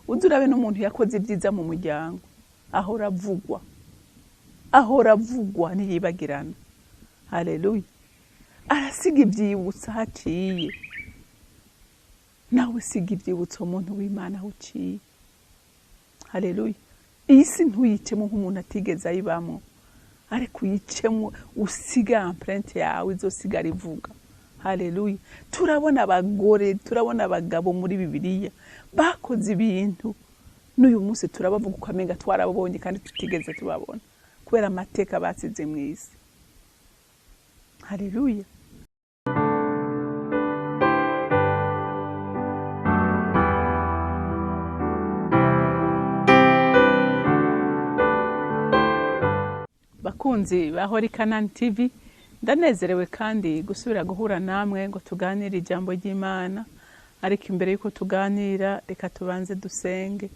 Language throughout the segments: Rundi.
Uzi urabe n'umuntu yakoze ibyiza mu muryango, ahora avugwa, ahora avugwa, ntiyibagirana. Haleluya. Arasiga ibyibutso aho aciye. Nawe usiga ibyibutso umuntu w'Imana aho uciye. Haleluya. Iyi si ntuyicemo nk'umuntu atigeze ayibamo, ariko uyicemo usiga empreinte yawe izosigara ivuga. Haleluya. Turabona abagore, turabona abagabo muri Bibiliya bakoze ibintu, n'uyu munsi turabavuga ukamenga twarababonye kandi tutigeze tubabona, kubera amateka basize mu isi. Haleluya. Bakunzi ba Holy Canaan TV, ndanezerewe kandi gusubira guhura namwe ngo tuganire ijambo ry'Imana. Ariko imbere yuko tuganira, reka tubanze dusenge.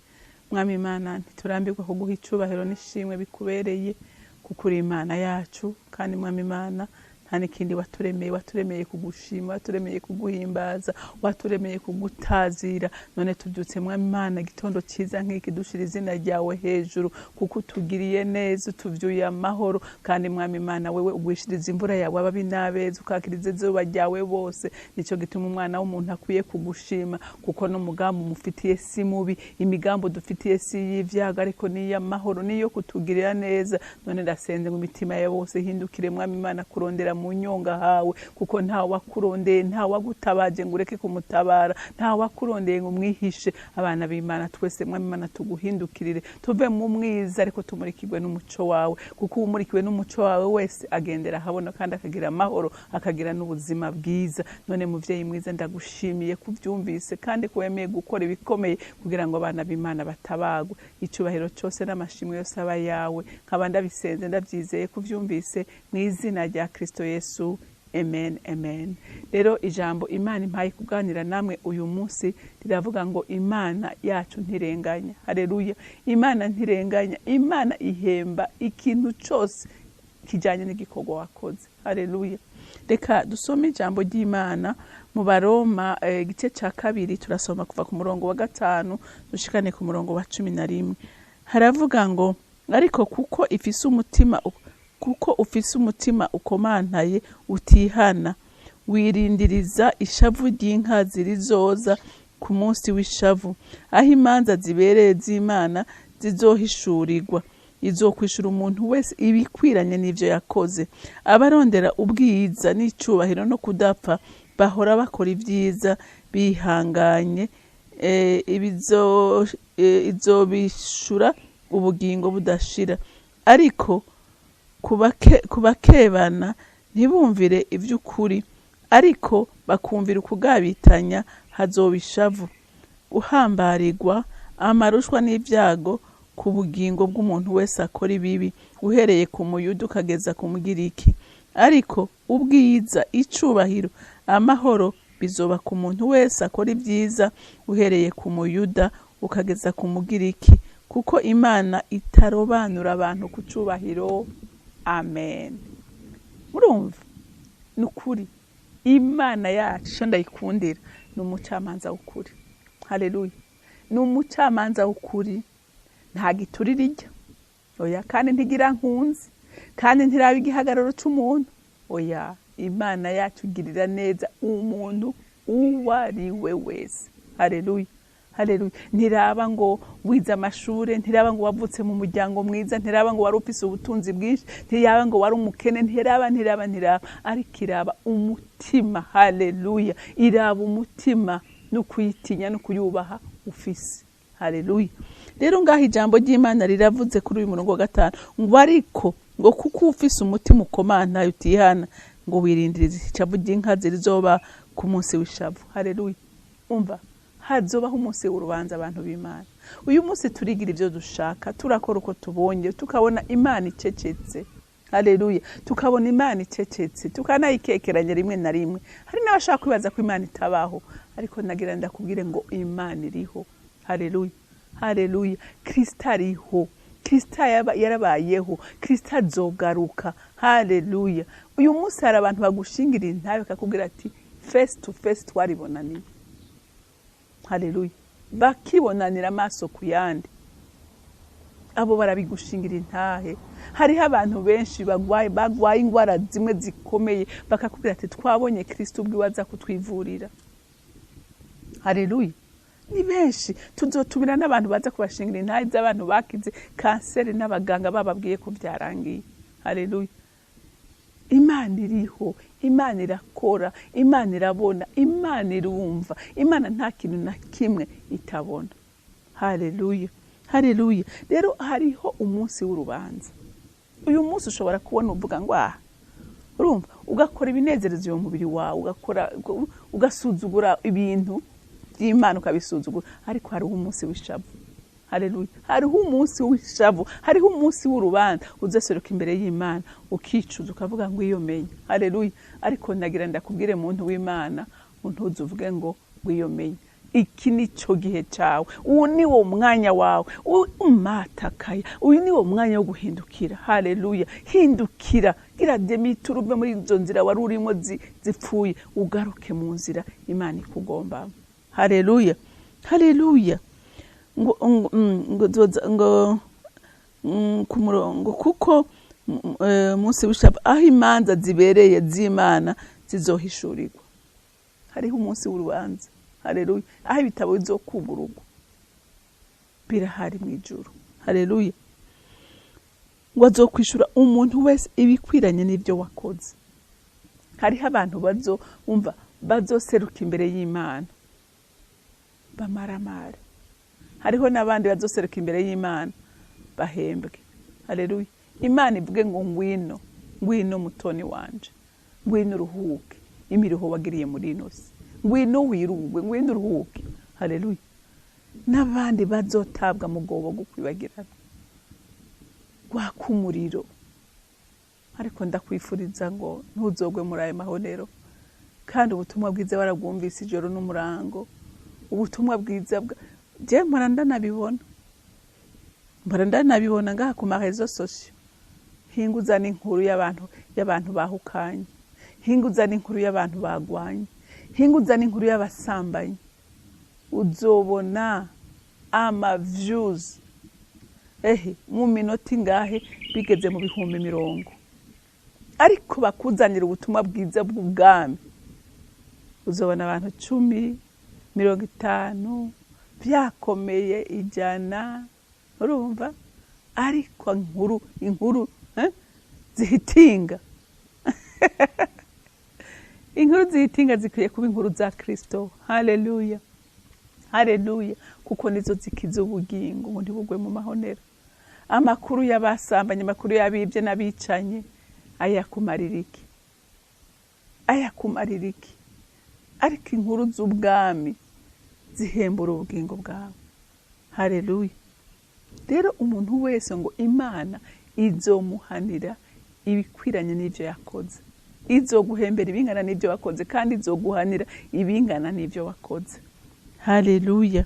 Mwami Imana, ntiturambirwa kuguha icubahiro n'ishimwe bikubereye, kuko uri Imana yacu. Kandi Mwami Imana, nta n'ikindi waturemeye, waturemeye kugushima, waturemeye kuguhimbaza, waturemeye kugutazira. None tubyutse Mwami Imana igitondo cyiza nk'iki, dushira izina ryawe hejuru, kuko utugiriye neza, utuvyuye amahoro. Kandi Mwami Imana, wewe ugwishiriza imvura yawe ababi n'abeza, ukakiriza izuba ryawe bose. Nico gituma umwana w'umuntu akwiye kugushima, kuko n'umugambi umufitiye si mubi, imigambi dufitiye si y'ivyago, ariko ni iy'amahoro, niyo kutugirira neza. None ndasenze ngo imitima ya bose ihindukire Mwami Imana kurondera mu nyonga hawe, kuko nta wakurondeye, nta wagutabaje ngo ureke kumutabara, nta wakurondeye ngo umwihishe. Abana b'Imana twese Mwami Imana tuguhindukirire, tuve mu mwiza ariko tumurikirwe n'umuco wawe, kuko umurikiwe n'umuco wawe wese agendera ahabona kandi akagira amahoro, akagira n'ubuzima bwiza. None muvyeyi mwiza, ndagushimiye kuvyumvise kandi ko wemeye gukora ibikomeye kugira ngo abana b'Imana batabagwe. Icubahiro cyose n'amashimwe yose aba yawe, nkaba ndabisenze ndabyizeye kuvyumvise mu izina rya Kristo Yesu, amen, amen. Rero ijambo Imana impaye kuganira namwe uyu munsi riravuga ngo Imana yacu ntirenganya. Haleluya. Imana ntirenganya, Imana ihemba ikintu cyose kijanye n'igikorwa wakoze. Haleluya. Reka dusome ijambo ry'Imana mu Baroma, igice ca 2, turasoma kuva ku murongo wa 5 dushikane ku murongo wa 11. Haravuga ngo ariko kuko ifise umutima, kuko ufise umutima ukomantaye utihana, wirindiriza ishavu ry'inkazi rizoza ku munsi w'ishavu, aho imanza zibereye z'Imana zizohishurirwa, izokwishura umuntu wese ibikwiranye n'ivyo yakoze. Abarondera ubwiza n'icubahiro no kudapfa bahora bakora ibyiza bihanganye, izobishura ubugingo budashira. Ariko kubakebana ntibumvire ivy'ukuri, ariko bakumvira ukugabitanya, hazoba ishavu, guhambarirwa, amarushwa n'ivyago ku bugingo bw'umuntu wese akora ibibi, uhereye ku Muyuda ukageza ku Mugiriki. Ariko ubwiza, icubahiro, amahoro bizoba ku muntu wese akora ibyiza, uhereye ku Muyuda ukageza ku Mugiriki, kuko Imana itarobanura abantu ku cubahiro. Amen. Murumva ni ukuri, Imana yacu ico ndayikundira ni umucamanza w'ukuri. Haleluya. Ni umucamanza w'ukuri, nta giturire ijya, oya, kandi ntigira nkunzi, kandi ntiraba igihagararo c'umuntu, oya. Imana yacu igirira neza umuntu uwo ari we wese. Haleluya. Haleluya. Ntiraba ngo wize amashure, ntiraba ngo wavutse mu muryango mwiza, ntiraba ngo wari ufise ubutunzi bwinshi, ntiraba ngo wari umukene, ntiraba, ntiraba, ntiraba, ariko iraba umutima. Haleluya. Iraba umutima no kuyitinya no kuyubaha ufise. Haleluya. Rero ngaho ijambo ry'Imana riravuze kuri uyu murongo wa 5 ngo ariko ngo kuko ufise umutima ukomantaye utihana, ngo wirindirize ishavu ry'inkazi rizoba ku munsi w'ishavu. Haleluya. Umva, hazobaho umunsi w'urubanza abantu b'Imana. Uyu munsi turigira ivyo dushaka, turakora uko tubonye, tukabona Imana icecetse. Haleluya. Tukabona Imana icecetse, tukanayikekeranya rimwe na rimwe. Hari n'abashaka kwibaza ko Imana itabaho, ariko nagira ndakubwire ngo Imana iriho. Haleluya. Haleluya. Kristo ariho. Kristo yarabayeho. Kristo azogaruka. Haleluya. Uyu munsi hari abantu bagushingira intabe bakakubwira ati face to face twaribonaniye. Haleluya. Bakibonanira amaso ku yandi. Abo barabigushingira intahe. Hariho abantu benshi bagwaye ingwara zimwe zikomeye, bakakubwira ati twabonye Kristo ubwiwe aza kutwivurira. Haleluya. Ni benshi. Tuzotumira n'abantu baza kubashingira intahe z'abantu bakize kanseri n'abaganga bababwiye ko byarangiye. Haleluya. Imana iriho, Imana irakora, Imana irabona, Imana irumva. Imana nta kintu na kimwe itabona. Haleluya. Haleluya. Rero hariho umunsi w'urubanza. Uyu munsi ushobora kubona uvuga ngo aha, urumva ugakora ibinezereza uyu mubiri wawe, ugasuzugura ibintu by'Imana, ukabisuzugura, ariko hariho umunsi w'ishavu. Haleluya. Hariho umunsi w'ishavu, hariho umunsi w'urubanza, uzaseruka imbere y'Imana ukicuza ukavuga ngo iyo menye. Haleluya. Ariko nagira ndakubwire muntu w'Imana, untuze uvuge ngo iyo menye. Iki ni cyo gihe cyawe, uyu ni wo mwanya wawe, umatakaya, uyu ni wo mwanya wo guhindukira. Haleluya. Hindukira, gira demi-tour, uve muri izo nzira wari urimo zipfuye, ugaruke mu nzira Imana ikugombamo. Haleluya. Haleluya. Ngo, ngo, ngo, ngo, ku murongo, kuko munsi w'ishavu aho imanza zibereye z'Imana zizohishurirwa. Hariho umunsi w'urubanza. Haleluya. Aho ibitabo bizokugururwa birahari mu ijuru. Haleluya. Ngo azokwishura umuntu wese ibikwiranye n'ibyo wakoze. Hariho abantu bazoseruka imbere y'Imana bamaramare. Hariho n'abandi bazoseruka imbere y'Imana bahembwe. Haleluya. Imana ivuge ngo ngwino, ngwino mutoni wanje, ngwino uruhuke imiruho wagiriye muri ino si, ngwino wirugwe, ngwino uruhuke. Haleluya. N'abandi bazotabwa mu rwobo rwo kwibagirana rwaka umuriro. Ariko ndakwifuriza ngo ntuzogwe muri ayo mahonero. Kandi ubutumwa bwiza warabwumvise ijoro n'umurango. Ubutumwa bwiza je mpora ndanabibona, mpora ndanabibona ngaha ku ma réseaux sociaux. Hinguza n'inkuru y'abantu bahukanye, hinguza n'inkuru y'abantu bagwanye, hinguza n'inkuru y'abasambanyi. Uzobona ama views mu minota ingahe bigeze mu 20,000. Ariko bakuzanira ubutumwa bwiza bw'ubwami, uzobona abantu 10, 50, byakomeye 100, urumva? Ariko inkuru zihitinga. Inkuru zihitinga zikwiye kuba inkuru za Kristo. Haleluya. Haleluya. Kuko nizo zikiza ubugingo ngo ntibugwe mu mahonero. Amakuru y'abasambanye, amakuru y'abibye n'abicanye, ayakumarira iki? Ayakumarira iki? Ariko inkuru z'ubwami zihembura ubugingo bwawe. Haleluya. Rero umuntu wese ngo Imana izomuhanira ibikwiranye n'ivyo yakoze, izoguhembera ibingana n'ivyo wakoze, kandi izoguhanira ibingana n'ivyo wakoze. Haleluya.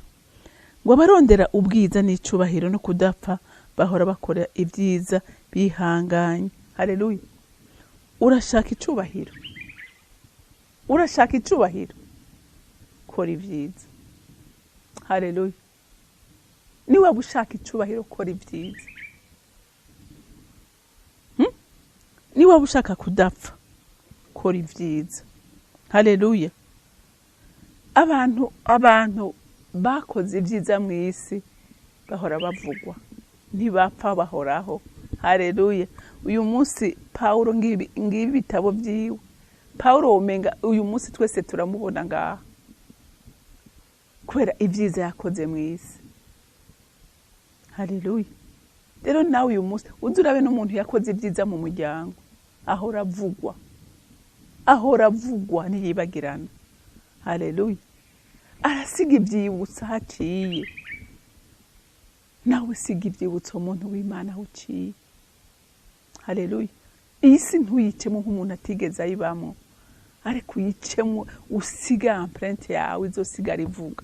Ngo abarondera ubwiza n'icubahiro no kudapfa bahora bakora ibyiza bihanganye. Haleluya. Urashaka icubahiro, urashaka icubahiro, kora ibyiza. Haleluya. Niba ushaka icubahiro, kora ibyiza. Niba ushaka kudapfa, kora ibyiza. Haleluya. Abantu bakoze ibyiza mu isi bahora bavugwa, ntibapfa, bahoraho. Haleluya. Uyu munsi Paulo ngibi ibitabo byiwe. Paulo womenga uyu munsi twese turamubona ngaha kubera ibyiza yakoze mu isi. Haleluya. Rero nawe uyu munsi uzi urabe n'umuntu yakoze ibyiza mu muryango, ahora avugwa, ahora avugwa, ntiyibagirana. Haleluya. Arasiga ibyibutso haciye. Nawe siga ibyibutso umuntu w'Imana aho uciye. Haleluya. Iyi si ntuyicemo nk'umuntu atigeze ayibamo, ariko uyicemo usiga empreinte yawe izosigara ivuga.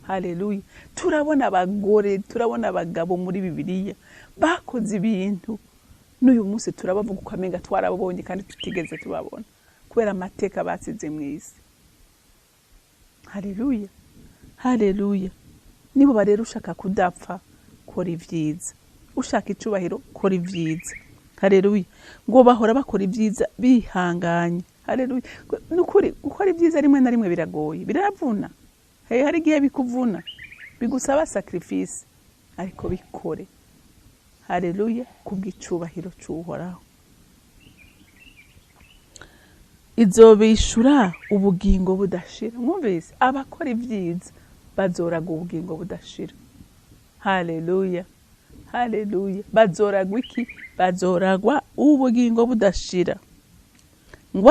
Haleluya. Turabona abagore, turabona abagabo muri Bibiliya bakoze ibintu, n'uyu munsi turabavuga ukamenga twarababonye kandi tutigeze tubabona kubera amateka basize mu isi. Haleluya. Haleluya. Niba rero ushaka kudapfa, kora ibyiza. Ushaka icubahiro, kora ibyiza. Haleluya. Ngo bahora bakora ibyiza bihanganye. Haleluya. Nukuri gukora ibyiza rimwe na rimwe biragoye, biravuna. Hey, hari igihe bikuvuna, bigusaba sacrifice, ariko bikore. Haleluya, kubw'icubahiro c'Uhoraho. Izobishura ubugingo budashira. Mwumvise, abakora ibyiza bazoraga ubugingo budashira. Haleluya, haleluya. Bazoragwa iki? Bazoragwa ubugingo budashira. Ngo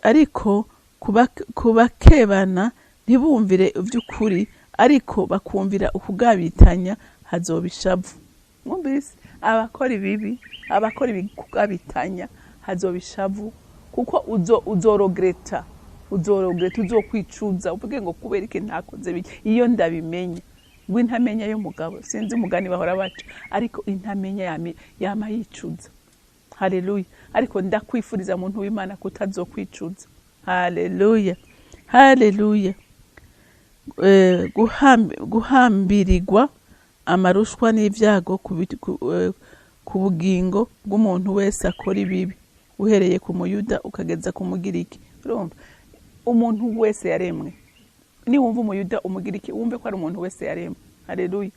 ariko kubakebana ntibumvire iby'ukuri, ariko bakumvira ukugabitanya, hazoba ishavu. Mwumvise, abakora ibibi, abakora ibikugabitanya, hazoba ishavu, kuko uzorogreta, uzokwicuza, uvuge ngo kubera iki ntakoze biki, iyo ndabimenya. Ngo intamenya y'umugabo, sinzi umugani bahora baca, ariko intamenya yama yicuza. Haleluya. Ariko ndakwifuriza muntu w'Imana kutazokwicuza. Haleluya, haleluya. Guhambirirwa amarushwa n'ibyago ku bugingo bw'umuntu wese akora ibibi, uhereye ku Muyuda ukageza ku Mugiriki. Urumva, umuntu wese yaremwe. Niwumva Umuyuda, Umugiriki, wumve ko ari umuntu wese yaremwe. Haleluya.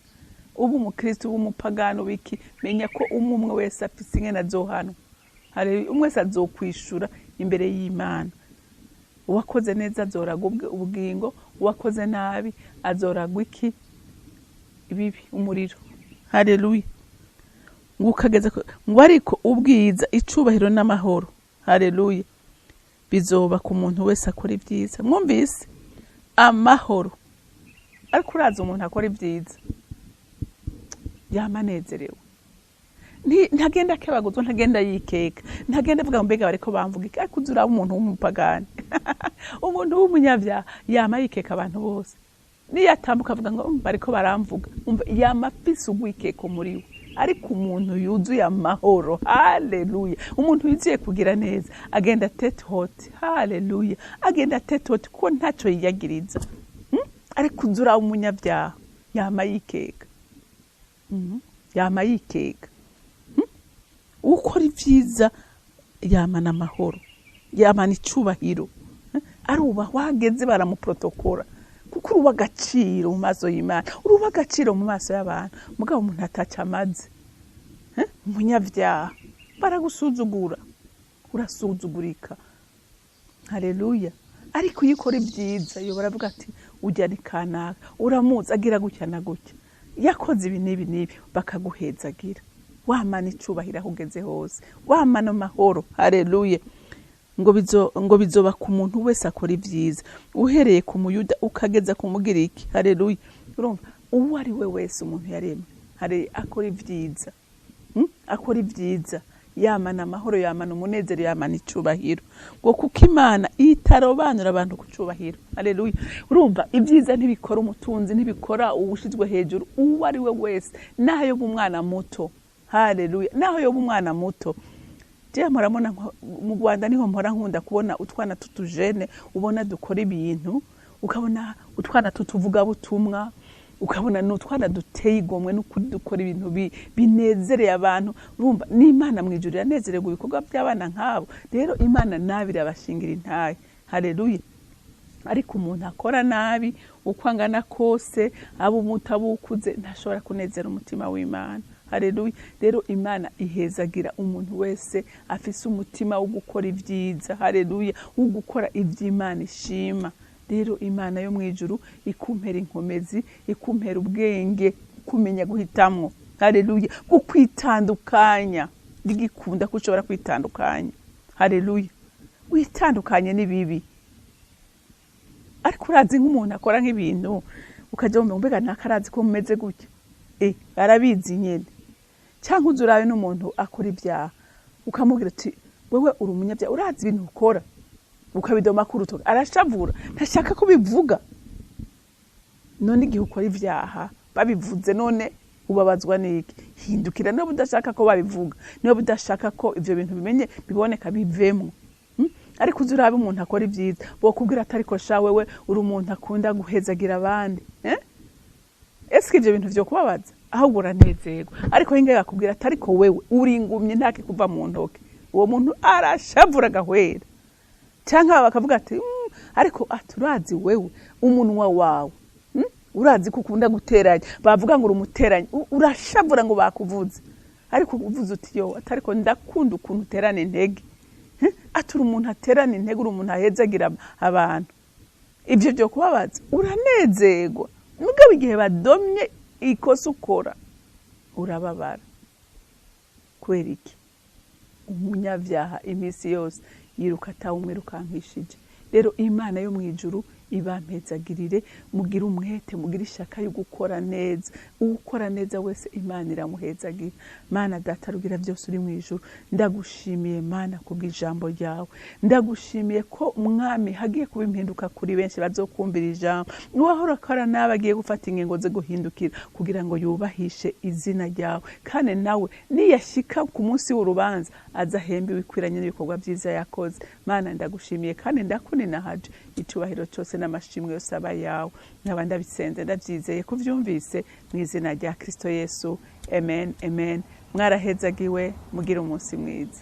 Ubu umukristo, ubu umupagano, biki, menya ko umwe wese afise ingene azohanwa. Haleluya. Umwe wese azokwishura imbere y'Imana. Uwakoze neza azoragwa ubugingo, uwakoze nabi azoragwa iki? Ibibi, umuriro. Haleluya. Ngo ukageza ngo ariko ubwiza, icubahiro n'amahoro, haleluya, bizoba ku muntu wese akora ibyiza. Mwumvise, amahoro. Ariko uraza umuntu akora ibyiza yamanezerewe, ntagenda akebaguzwa, ntagenda yikeka, ntagenda avuga ngo mbega bariko bamvuga iki. Ariko uzi uraba umuntu w'umupagani, umuntu w'umunyabyaha yama yikeka abantu bose, niyo atambuka avuga ngo bariko baramvuga, umva yama afise ugwikeko muri we. Ariko umuntu yuzuye amahoro, haleluya, umuntu yuzuye kugira neza, agenda tête haute. Haleluya. Agenda tête haute kuko ntacyo yiyagiriza. Ariko uzi uraba umunyabyaha yama yikeka. Yama yikeka. Ukora ibyiza yamana amahoro, yamana icubahiro, arubahwa, wageze baramuprotokora, kuko uri uw'agaciro mu maso y'Imana, uri uw'agaciro mu maso y'abantu. Mugabo umuntu ataca amaze, umunyabyaha, baragusuzugura, urasuzugurika. Haleluya. Ariko iyo ukora ibyiza, iyo baravuga ati ujya ni kanaka, uramuzi, agira gutya na gutya, yakoze ibi n'ibi n'ibi, bakaguhezagira, wamana icubahiro aho ugeze hose, wamana amahoro. Haleluya. Ngo bizoba ku muntu wese akora ibyiza, uhereye ku Muyuda ukageza ku Mugiriki. Haleluya. Urumva, uwo ari we wese umuntu yaremwe, hari akora ibyiza, akora ibyiza yamana amahoro, yamana umunezero, yamana icubahiro. Ngo kuko Imana itarobanura abantu ku cubahiro. Haleluya. Urumva, ibyiza ntibikora umutunzi, ntibikora uwushizwe hejuru, uwo ari we wese, naho yoba umwana muto. Haleluya. Naho yoba umwana muto. Jewe mpora mbona mu Rwanda niho mpora nkunda kubona utwana tutujene, ubona dukora ibintu, ukabona utwana tutuvuga butumwa, ukabona ni utwana duteye igomwe n'ukuri, dukora ibintu binezereye abantu. Urumva, n'Imana mu ijuru iranezererwa ibikorwa by'abana nk'abo. Rero Imana nabi irabashingira intahe. Haleluya. Ariko umuntu akora nabi, uko angana kose, aba umuto aba ukuze, ntashobora kunezera umutima w'Imana. Haleluya. Rero Imana ihezagira umuntu wese afise umutima wo gukora ibyiza. Haleluya. Wo gukora iby'Imana ishima. Rero Imana yo mu ijuru ikumpera inkomezi, ikumpera ubwenge, kumenya guhitamwo. Haleluya. Gukwitandukanya, ndigikunda ko ushobora kwitandukanya. Haleluya. Witandukanye n'ibibi. Ariko urazi nk'umuntu akora nk'ibintu, ukajya wumva mbega ntakarazi ko mumeze gutya, arabizi nyene. Cyangwa uzi urabe n'umuntu akora ibyaha, ukamubwira uti wewe uri umunyabyaha, urazi ibintu ukora, ukabidoma ku rutoki, arashavura, ntashaka kubivuga. None igihe ukora ibyaha babivuze, none ubabazwa n'iki? Hindukira, niba udashaka ko babivuga, niba udashaka ko ivyo bintu bimenye biboneka, bivemwo. Ariko uzi urabe umuntu akora ibyiza, bokubwira ati ariko sha wewe uri umuntu akunda guhezagira abandi, eh? Ese ibyo bintu vyo kubabaza? Ahubwo uranezerwa. Ariko hinga yakubwira ati ariko wewe uri ingumye, ntake kuva mu ntoke, uwo muntu arashavura agahwera. Cyangwa bakavuga ati ariko turazi wewe umunwa wawe, urazi ko ukunda guteranya, bavuga ngo uri umuteranyi, urashavura ngo bakuvuze. Ariko uvuze uti yo atariko ndakunda ukuntu uterana intege, ati uri umuntu aterana intege, uri umuntu ahezagira abantu, ibyo byo kubabaza? Uranezerwa. Mugabo igihe badomye ikosa ukora, urababara. Kubera iki? Umunyabyaha iminsi yose yiruka atawumwirukankishije. Rero Imana yo mu ijuru ibampezagirire, mugire umwete, mugire ishaka yo gukora neza. Ukora neza wese Imana iramuhezagira. Mana Data rugira byose uri mu ijuru, ndagushimiye Mana kubw'ijambo ryawe. Ndagushimiye ko Mwami hagiye kuba impinduka kuri benshi bazokumvira ijambo. N'uwahora akora nabi agiye gufata ingingo zo guhindukira kugira ngo yubahishe izina ryawe, kandi nawe niyashyika ku munsi w'urubanza azahembe ibikwiranye n'ibikorwa byiza yakoze. Mana ndagushimiye kandi ndakuninahaje, icyubahiro cyose n'amashimwe yose aba yawe. Nkaba ndabisenze ndabyizeye ko ubyumvise, mu izina rya Kristo Yesu, amen, amen. Mwarahezagiwe, mugire umunsi mwiza.